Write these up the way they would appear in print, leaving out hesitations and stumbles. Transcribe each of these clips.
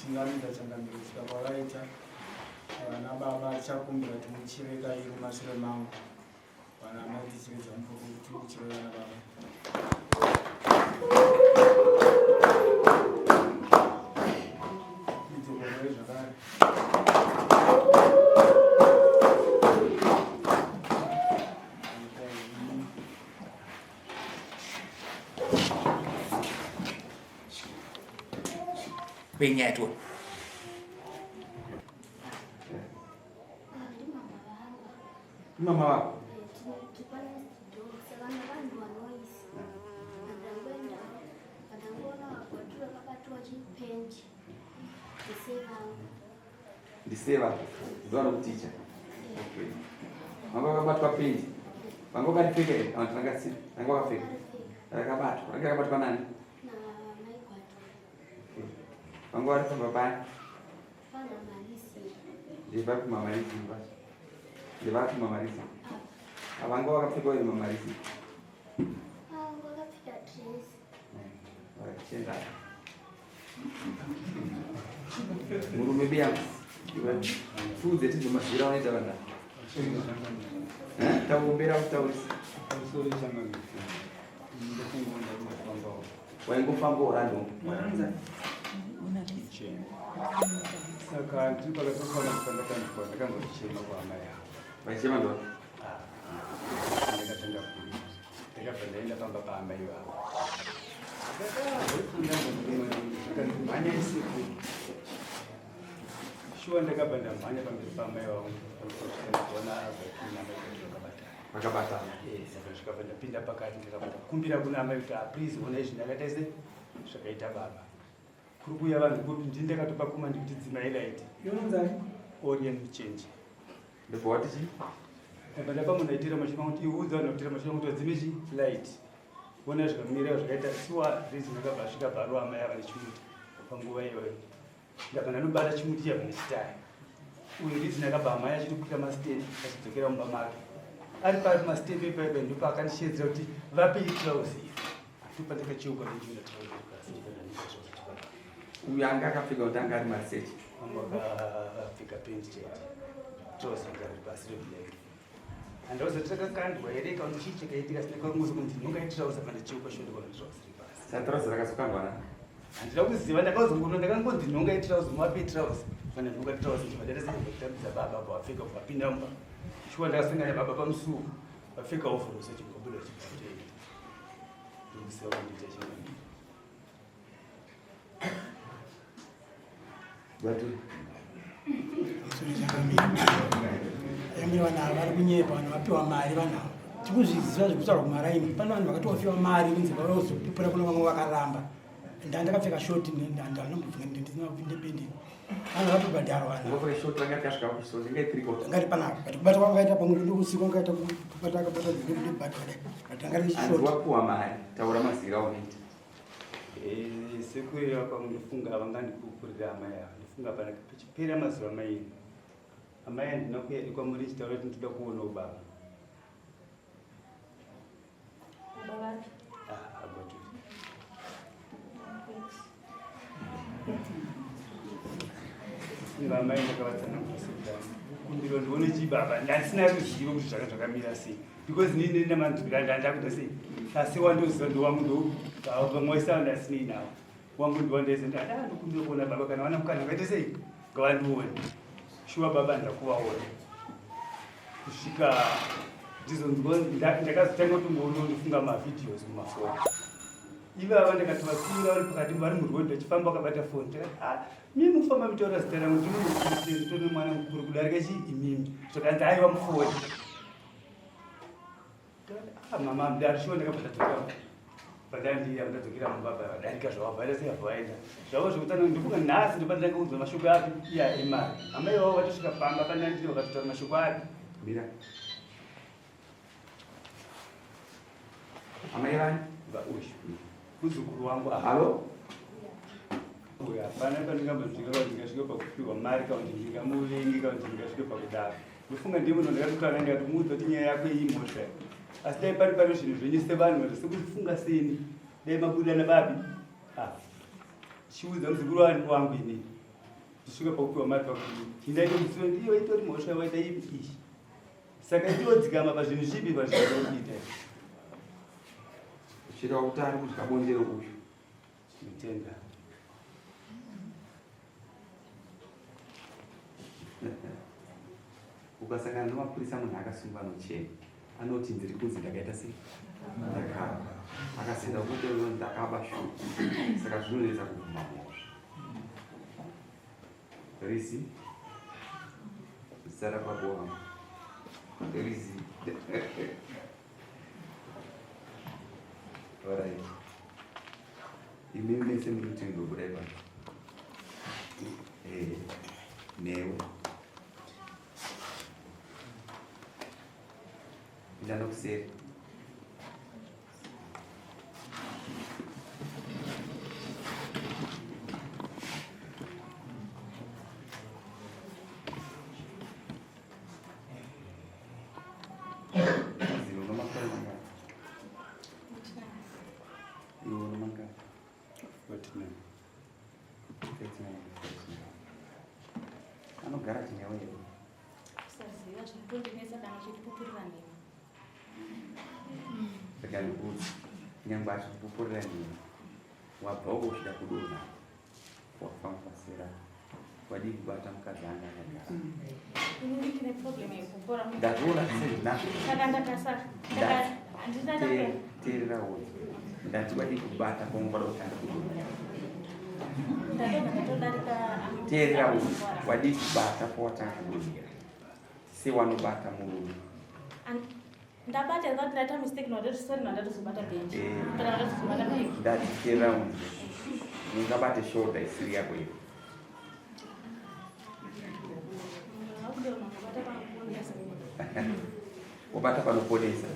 Chingamidza changamire kusvika kwavaita vana baba tichakumbira kuti muchive kairi mumashure mangu vana amai tichiridza mupururu tiri kuchive vana baba. Idzokorore zvakare. Penyaya tione. Mama vako. Ndiseva zuva rokuticha. Okay. Vanga vakabatwa pendi. Vanga vakaripfeka here? Kana kuti ranga risina? Ranga vakapfeka. Rakabatwa. Ranga rakabatwa nani? Okay. Vanga vari pamba pani? Ndevapi mamarisi vacho? Ndevapi mamarisi? Vanga vakapfeka here mamarisi? Vakapfeka dress. Chienda. Murume biya. Tiudze tinzwe mazwiro aunoita vanhu. Eh? Takumbira kutaurisa. Waingofambawo random. Saka ndiri pakati pekuona pandakanzwa ndakangochema kwaamai ava. Vaichema ndo? Ndakatanga kurira. Ndakabva ndaenda pamba paamai vavo. Mhanya isiku. Shuwa ndakabva ndamhanya pamberi paamai vangu. Ndikaona amai vakabatana. Vakabatana. Eh, saka ndikabva ndapinda pakati ndikabva ndakumbira kuna amai kuti ah, please ona izvi ndakaita se zvakaita baba. Kuri kuuya vanhu kupi ndini ndakatopa command kuti dzimai light. Yononzani? Orion Muchenje. Ndobva wati chii? Ndabva ndapa munhu aitira mashoko angu kuti iudza vanhu kutira mashoko angu kuti vadzime chi light. Ona zvikamira zvakaita siwa reason akabva asvika bharu amai ava nechimuti panguva iyoyo. Ndabva ndanobata chimuti chabva nechitaya. Uyu reason akabva amai achitokwira mastepi achidzokera mumba make. Ari pari mastepi ipaipa ndipo akandishedzera kuti vape itrouse iri. Ndipo ndakacheuka ndichiona trouse iri pasi ndikabva ndanika trouse chibaba. Uyu anga akapfeka kuti anga ari maseche. Anga akapfeka penti chete. Trouse anga ari pasi reblack. Handauza takakandwa here kana chii chakaitika sine kwanguzi kunzi nhonga yetrouse apa ndacheuka shure ndikaona trouse iri pasi. Saka trouse rakazokandwa na? Handina kuziva ndakazongoona ndakangonzi nhonga yetrouse muvape trouse. Kana nhonga trouse ndibva ndaita kutambidza baba apo vapfeka vapinda mumba. Shuwa ndakasangana baba pamusuwo vapfeka ovhorosi achimbobuda achibva Ndokusiya kundiita chimwe. Yambira vanhu ava vari kunyepa, vanhu vapiwa mari vanhu ava. Tikuzviziva zvekutaurwa kumaraini, pane vanhu vakatofiwa mari kunzi vauzopupura kuno vamwe vakaramba. Ndandakapfeka shoti ndandinombobvunga Vanhu vatobhadharwa vanhu. Unopfeka short ranga rakasvika kuchiso ringe three quarter. Ngati panapa. But kubata kwanga kaita pamwe ndokusiku kwanga kaita kubata akabata ndobata kudai. But anga riri Hanzi short. wapuwa mari taura mazira aunoita. Eh, sekuru apa mundifunga vangandipupurira amai ava ndifunga pana pachipera mazuva maini amai handina kuya kwamuri ndichitaura kuti ndinoda kuonawo baba Baba vapi? Ah, agoturi. Funga amai ndakavatsanangura sekudai. Kumbiro ndione chibaba ndandisina ruzivo kuti zvaka zvakamira sei because nini nemanzwira ndandakuda sei asi wandoziva ndowangu ndo vamwe vese ava ndasinei navo wangu ndiwandese ndada ndokumbira kuona baba kana vana mukana vaite sei ngavandione shuwa baba ndakuvaona kusvika ndizonzwa ndakazotanga kutomboona ndifunga mavideos mumafoni ivava ndakatovasiira vari pakati vari muroad vachifamba vakabata foni ndakati ah mimi mufamba mitaura zita rangu ndinomukuitone mwana mukuru kudarika chi imimi zvakanzi aiwa mufoni Ah, mama mdari shuwa ndakabva ndadzoka pandandiya ndadzokera mumba paya vadarika zvavo vaita sei abva vaenda zvavo zvekutanga ndofunga nhasi ndopandanga kuudzwa mashoko api iya emari amai vavo vatosvika pamba pandandiri vakatotaura mashoko api mira amai vani vauyu muzukuru wangu halo uyu hapana pandingambonzvika kana ndingasvike pakupiwa mari kana kuti ndingamuvengi kana kuti ndingasvike pakudaro Ndofunga ndiye munhu ndakatotaura ndikatomuudza kuti nyaya yako iyi imhosva asi dai pari pano zvinhu zvenyu sevanhu vanhu sekufunga seni dai mabuda nababi ah chiudza muzukuru wangu inini. Tichisvika pakupiwa mari pakuti chindaita kuti ndiyo itori mhosva waita ipi iyi. Saka itodzikama pazvinhu zvipi pazvinoita. Chireva kuti ari kudya bonde reuyu. Tinotenda. Ukasangana nemapurisa munhu akasungwa anochema anoti ndiri kunzi ndakaita sei ndakaba akasenda kuti ndakaba shuwa saka zvinonetsa kubvuma mhosva Rizi zita rababa wangu Rizi Alright. Imi mese muri kuti ndobuda ipapo. Eh, newe. Pinda nokuseri. Anogara chinewe here? Kusaziva zviri kundinetsa kana uchitipupurira nhema. Rega ndikuudze, nyangwe achikupupurira nhema, wabva uko kusvika kudonha, wafamba sera, wadii kubata mukadzi anga akagara. Inini ndine problem yekupora. Ndazviona sezvinazvo. Saka ndakasa ndaka handina ndaka Teerera uone. Ndati wadii kubata paungada kutanga kudonha. ndadonha ndatodarika Teerera uone. Wadii kubata pawatanga kudonhera. Sewanobata murume. Ndabata ndikati ndaita mistake ndati sorry ndatozobata bench. Eh. Kana ndatozobata bag. Ndati teerera uone. Ungabate shoulder isiri yako iyo. Ndakudonha ndabata panoponesa. Wabata panoponesa.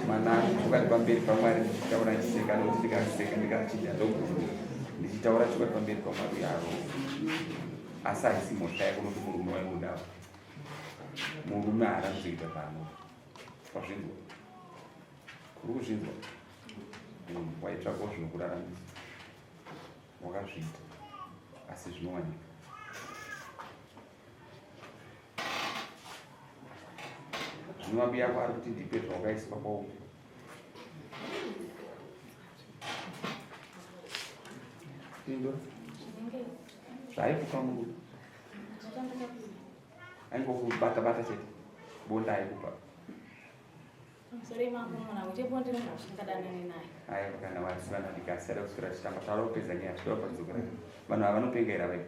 Mwana chokwadi pamberi paMwari ndichitaura ndichiseka nokuti ndikaseka ndikachinja ndoguma ndichitaura chokwadi pamberi paMwari yaro asi haisi mhosva yako nokuti murume waimudawo murume haana kuzoita pano wazvinzwa uri kuzvinzwa waitsvakawo zvinokuraramisa wakazviita asi zvinowanika zvino mabi yako ari kuti ndipe zvawakaiswa kwauri pindura zvaaikupa murume aingokubata bata chete bonda aikupa aiwa kana vasivana ndikasada kuswera tichitamba taura kupedza nyaya tinoda padzokera vanhu ava vanopenga here avai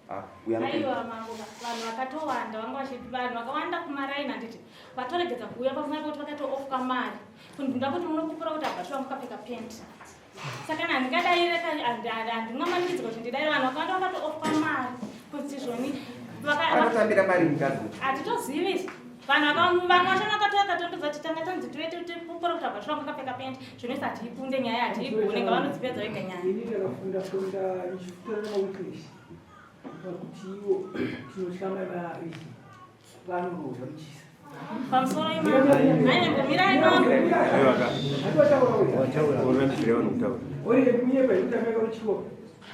Ah, uyu anopenga Aiwa mambo, vanhu vakatowanda vanga vanhu vakawanda kumaraini handiti vatoregedza kuuya pamusana pekuti vakatoofwa mari kundinda kuti munopupura kuti abva shuwa mukapfeka penti saka kana handingadaire handingamanikidzwa kuti ndidaire vanhu vakawanda vakatoofwa mari kuti zvoni anotambira mari mukadzi hatitozivi isu vanhu vamwe vachona vakatouya vakatondudza kuti tanga tanzi tive tipupura kuti abva shuwa mukapfeka penti zvinoisa hatiikunde nyaya hatiigone ngavanodzipedza vega nyaya Ini ndakafunda funda ndichitora nemaweekness pakuti ivo tinotya mai vaizvi vanorohwa muchisa. Pamusoro imambo aimbomira imambo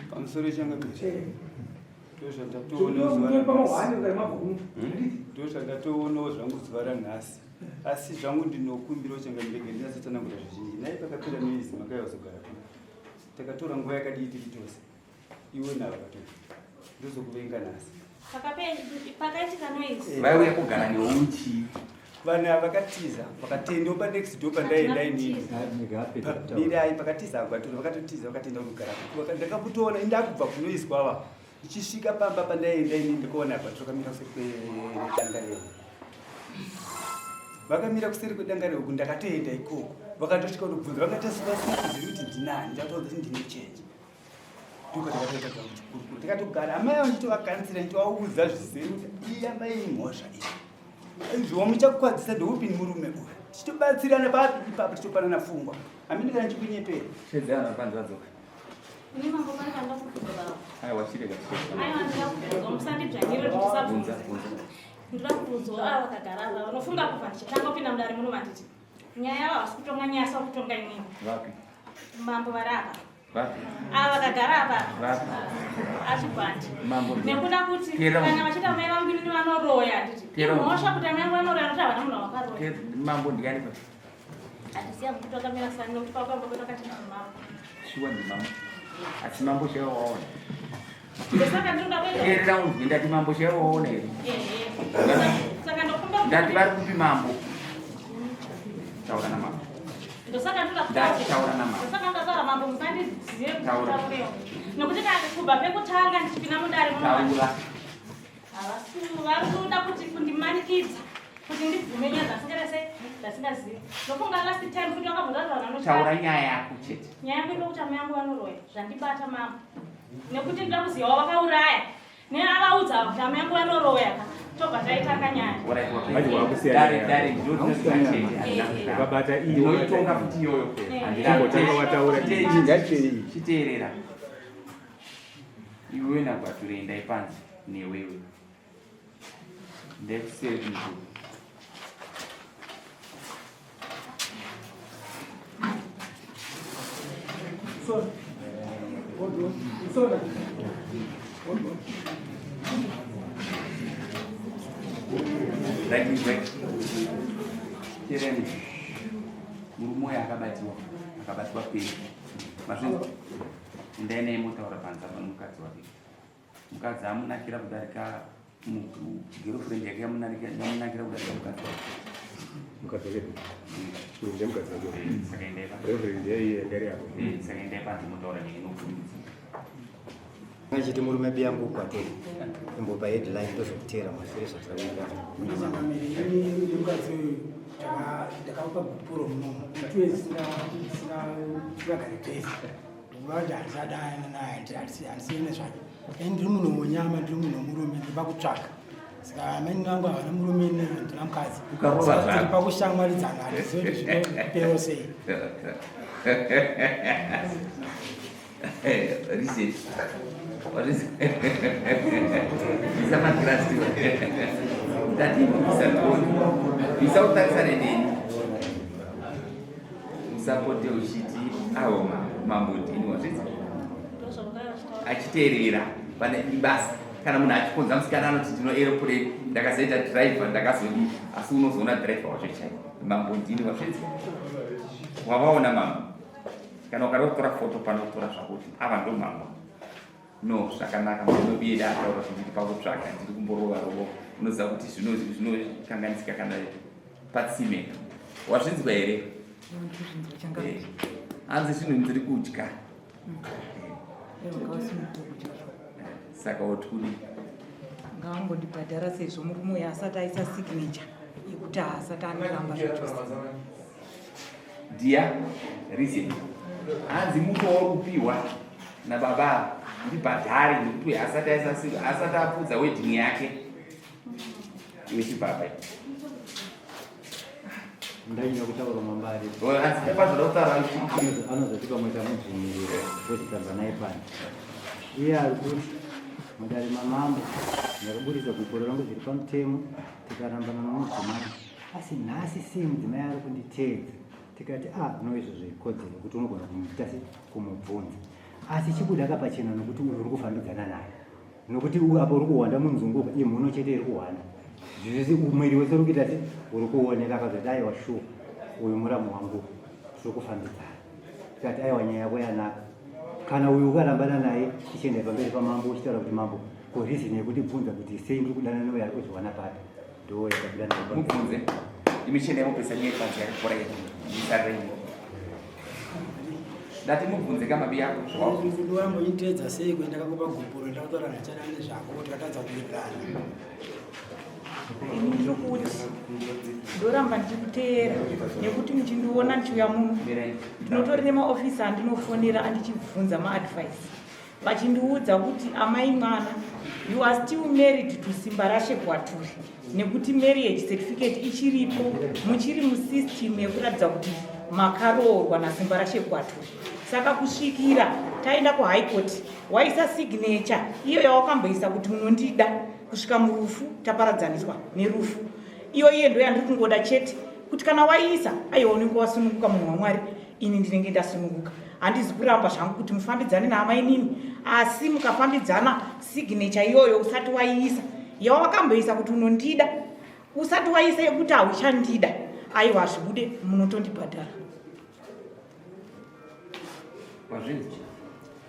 Pamusoro changamire. Ndozvandatoonawo zvangu zuva ranhasi asi zvangu ndinokumbirawo changamire ndinyatsotsanangura zvizhinji nai pakapera noizi makaiva kuzogara kuno takatora nguva yakadii tiri tose iwe navo vatori ndozokuvenga nhasi Pakaitika noise vaiuya kugara neuchi vanhu ava vakatiza vakatendawo panext door pandaienda inini mirai pakatiza vatori vakatotiza vakatenda kunogara ndakakutoona indakubva kunoiswa ava ndichisvika pamba pandaienda inini ndikaona vatori vakamira kuseri kwedanga rehuku vakamira kuseri kwedanga rehuku ndakatoenda ikoko vakatosvika kutobvunza vakatasivasingazivi kuti ndinani ndakatoudza kuti ndine chenje ndiko takatoita kuchikurukuru takatogara amai avo ndichitovakanzira ndichitovaudza zvizere kuti iyi amai imhosva iyi izvo muchakukwadzisa ndoupi murume uyu tichitobatsirana papi ipapo tichitopanana pfungwa hamene kana ndikunyepera shedzana panze vadzoka Ini mambo pane vanoda kubvunza baba. aiwa chirega Aiwa ndinoda kubvunza musandidzvanyirire kuti bvunza ndisabvunza. bvunza. vakagara ava vanofunga kubva ndichitanga kupinda mudare muno manditi nyaya yavo havasi kutonga nyaya sa kutonga inini. Vapi? Mambo vari apa. Vapi? Ava vakagara apa. Vapi? Achibhandi. Mambo. Nekuda kuti Tera. kana vachiti amai vangu inini vanoroya handiti. Tera. Imhosva kuti amai vangu vanoroya nokuti havana munhu wavakaroya. Mambo ndiani pa? Handisiya mukuti wakamira sani nokuti pakwamba kwedu wakati ndimambo. Shuwa ndimambo. Asi mambo chaiwo waona. Saka ndinoda kuenda. Teerera unzwe ndati mambo chaiwo waona here? Ehe. Saka ndokumba Ndati vari kupi mambo? Taura namambo. Ndosaka ndoda Ndati taura namambo. Ndosaka ndoda kutaura mambo musandizive kuti Taura. nditaurewo. Nokuti kana kubva pekutanga ndichipinda mudare muno Taura. Havasi vari kuda kuti kundimanikidza kuti ndibvume nyaya dzasingaita sei dzasingazivi. Ndofunga last time futi vakambotaura vanhu Taura vanoshaya. nyaya yako chete. Nyaya yangu inoda kuti amai vangu vanoroya zvandibata mambo. Nekuti ndoda kuziva wavakauraya. Neavaudza kuti amai vangu vanoroya ka tobva taitanga nyaya. Manje wakusiyana Dare yako. dare ndinotoziva chete. handina kudaro. Wakabata iyi, Ndinoitonga wakabata futi iyoyo. Eh. Handina Chingotanga wataura Chite- iyi, ngatichei iyi. Chiteerera. Iwewe naGwature endai panze newewe. Ndekuseri kumukuru. Sona. Hold on. Sona. Hold on. Right right. Tereni. Murume uyu akabatiwa. Akabatwa pei. Mazvinzwa. Endai naye motaura panze apa nomukadzi wake. Mukadzi amunakira kudarika girlfriend yake yamunakira kudarika mukadzi wake. Mukadzi wake. Uyu ndiye mukadzi wake. Saka endai panze. Girlfriend yaiye yanga iri apo. Saka endai panze motaura nyaya inokurumidza. Achiti murume biyangu kwato imbopa headline ndozokutera mashure zvatakaita. Changamire, ini nemukadzi uyu ndakaupa gupuro munomu tuye tisingagari tese ndikuva kuti handisadayana naye handisiyane zvake ini ndiri munhu wenyama ndiri munhu wemurume ndiri pakutsvaka saka amai vangu havana murume ini handina mukadzi Ukarova Saka tiri zvako. pakushamwaridzana handizivi kuti zvinopero sei. Reset. What is Isa magirasi. Ndati isa toni. Isa utarisane neni. Usapote uchiti awo mambo ndini wazvizi. Ndozvavakauya vachitaura. Achiteerera pane ibasa. Kana munhu achikonza musikana anoti ndino aeroplane ndakazoita driver ndakazodii asi unozoona driver wacho chai. Mambo ndini wazvizi. Wavaona mambo. Kana ukada kutora foto pano kutora zvako kuti ava ndo mambo. No, zvakanaka munobieda ataura kuti ndiri pakutsvaga ndiri kumborova rovo unoziva kuti zvinokanganisika kana patsime. Wazvinzwa here? Hanzi zvinhu ndiri kudya. Saka woti kudii? Ngavambondibhadhara sezvo murume uyu asati aisa signature yekuti haasati anoramba zvachose. Dear reason. Hanzi muto wauri kupiwa nababa ndibhadhare nekuti uyu asati aisa asati apudza wedding yake. Iwe chibaba. Ndanyanya kutaura mambari. Hanzi pazvoda kutaura Anozoti pamwe tamudzvinyirira tozotamba naye pano. Iye ari kuti mudare mamambo ndakaburitsa gupuro rangu zviri pamutemo tikarambana nomudzimai. Asi nhasi sei mudzimai ari kunditeedza? Tikati ah no izvo zvikodzero kuti unogona kumuita se kumubvunza. Asi chibuda pachena nokuti uyu uri kufambidzana naye. Nokuti uyu apa uri kuhwanda munzungu imhuno chete iri kuhwanda. Zvese mwiri wese uri kuita se uri kuoneka akazoti aiwa sure uyu muramu wangu tiri kufambidzana. Tikati aiwa nyaya yako yanaka. Kana uyu ukarambana naye tichienda pamberi pamambo uchitaura kuti mambo ko reason yekundibvunza kuti sei ndiri kudanana neuyu ari kuzviwana papi ndo yakabuda nayo pamberi. Mubvunze. Imi chiendai mopesa nyaya panze yakakora iyi. Musarire. Ndati mubvunze kamabi yako. Ndiwambonyiteedza sei kuenda kakupa gupuro ndakataura nachana nezvako tikatadza kuwirirana. Ini ndiri kuti ndoramba ndichikuteera nekuti muchindiona ndichiuya muno ndinotori nemaofisi andinofonera andichibvunza maadvice vachindiudza kuti amai mwana you are still married to Simbarashe Gwaturi nekuti marriage certificate ichiripo muchiri musystem yekuratidza kuti makaroorwa naSimbarashe Gwaturi. Saka kusvikira taenda kuhigh court waisa signature iyo yawakamboisa kuti unondida kusvika murufu taparadzaniswa nerufu. Iyo iye ndo yandiri kungoda chete kuti kana waiisa aiwa unenge wasununguka munhu waMwari, ini ndinenge ndasununguka. Handizi kuramba zvangu kuti mufambidzane naamainini, asi mukafambidzana signature iyoyo usati waiisa yawakamboisa kuti unondida, usati waisa yekuti hauchandida, aiwa hazvibude, munotondibhadhara. Wazvinzwa?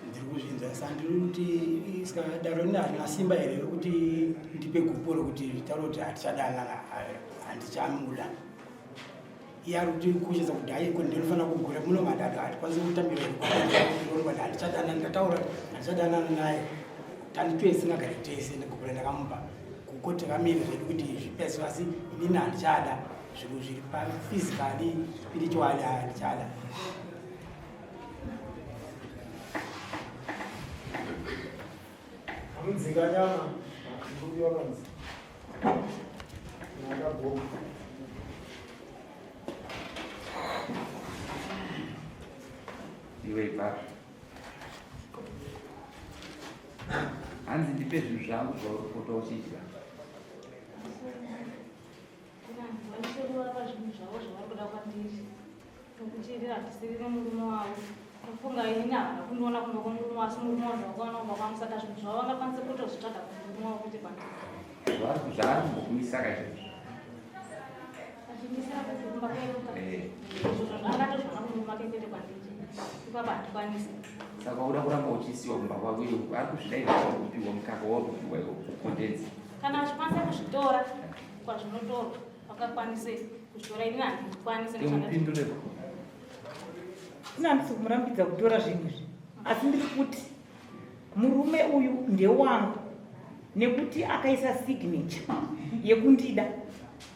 Ndiri kuzvinzwa asi handiri kuti saka daro rine harina simba here rekuti ndipe gupuro kuti zvitaure kuti hatichadanana, handichamuda. Iye ari kuti kushesa kuti hayi ko ndinofanira kugura muno madado hatikwanisi kutambira kuti handichadanana, ndataura handichadanana naye tanditoe singagare tese negupuro ndakamupa kuko takamira zvedu kuti zvipeswe asi inini handichada zvinhu zviri paphysically spiritually handichada. Amudzinga nyama, ndikudiwa panzi. Nakagoma. Iwe ibva. Hanzi ndipe zvinhu zvangu zvauri kupota uchidya. Vanhu vanotorova zvinhu zvavo zvavari kuda kwandiri. Nokuti ini handisiri nemurume wavo. Ndofunga inini havana kundiona kumba kwemurume asi murume wavo ndakaona kumba kwangu saka zvinhu zvavo vangakwanise kutozvitsvaga kumurume wavo kwete kwandiri. Zvaari kumbokumisa ka izvozvo. Achindisira kuti kumba kwedu ka. Eh. Izvozvo angatozviona kumurume wake kwete kwandiri. Ipapa handikwanisi. Saka uda kuramba uchisiwa kumba kwako iwe ari kuzvida izvo kupiwa mukaka wauri kupiwa iwe kukondedza. Kana vachikwanisa kuzvitora kwazvinotorwa vakakwanise kuzvitora ini handikwanise. Imupindure. Ini handisi kumurambidza kutora zvinhu izvi asi ndiri kuti murume uyu ndewangu nekuti akaisa signature yekundida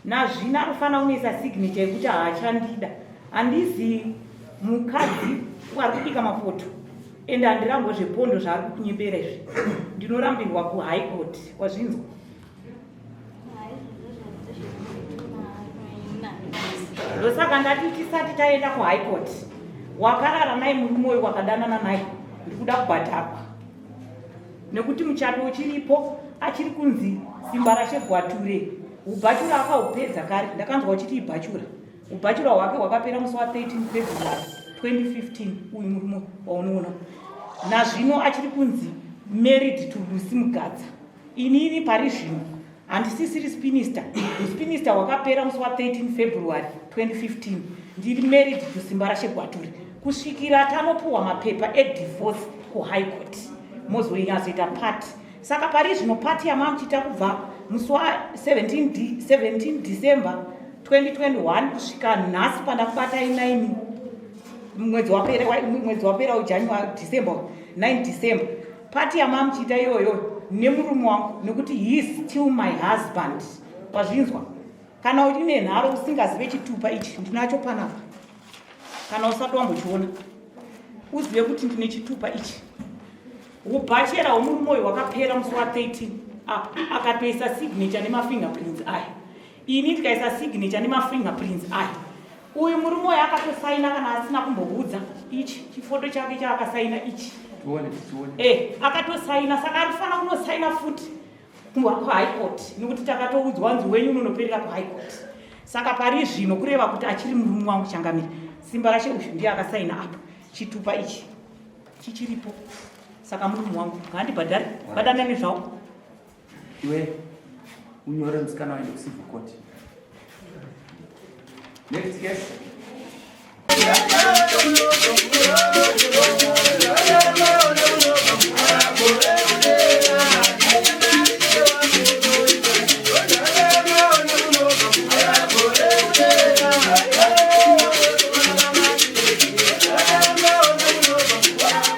nazvino anofanira kunoisa signature yekuti haachandida. Handizi mukadzi ari kubika mapoto ende handirambwe zvepondo zvaari kukunyepera izvi, ndinorambirwa kuhigh court. Wazvinzwa? Ndosaka ndati tisati taenda kuhigh court, wakarara naye murume uyu, wakadanana naye, ndikuda kubhadharwa nekuti muchato uchiripo, achiri kunzi simba rashe Gwature. Ubhachura akaupedza kare, ndakanzwa uchiti ibhachura. Ubhachura hwake hwakapera musi wa 13 February 2015. Uyu murume waunoona nazvino achiri kunzi married to Lucy Mugadza. Inini pari zvino handisisiri spinista, uspinista hwakapera musi wa 13 February 2015. Ndiri married to Simba rashe Gwature kusvikira tanopuhwa mapepa edivorce kuhigh court, mozoinyatsoita party. Saka pari zvino party yamamuchiita kubva musi wa 17 December 2021 kusvika nhasi pandakubatai 9 mwedzi wapera, mwedzi wapera uJanuary, December 9 December, party yamamuchiita iyoyo nemurume wangu nekuti he is still my husband. Wazvinzwa? Kana une nharo usingazive chitupa ichi ndinacho panapa, kana usati wambochiona uzive kuti ndine chitupa ichi. Ubhachera hwemurume uyu hwakapera musi wa 13 apa, akatoisa signature nemafingerprints aya, ini ndikaisa signature nemafingerprints aya. Uyu murume uyu akatosaina kana asina kumboudza, ichi chifoto chake chaakasaina ichi. Tione, tione. Akatosaina saka arifanira kunosaina futi kuhigh court nekuti takatoudzwa nzi wenyu unonoperera kuhigh court. Saka pari zvino kureva kuti achiri murume wangu changamire. Simba rashe uyu ndiye akasaina apa, chitupa ichi chichiripo, saka murume wangu ngaandibhadhare, vadanane zvavo. Iwe unyore musikana waende kucivil court. Next case.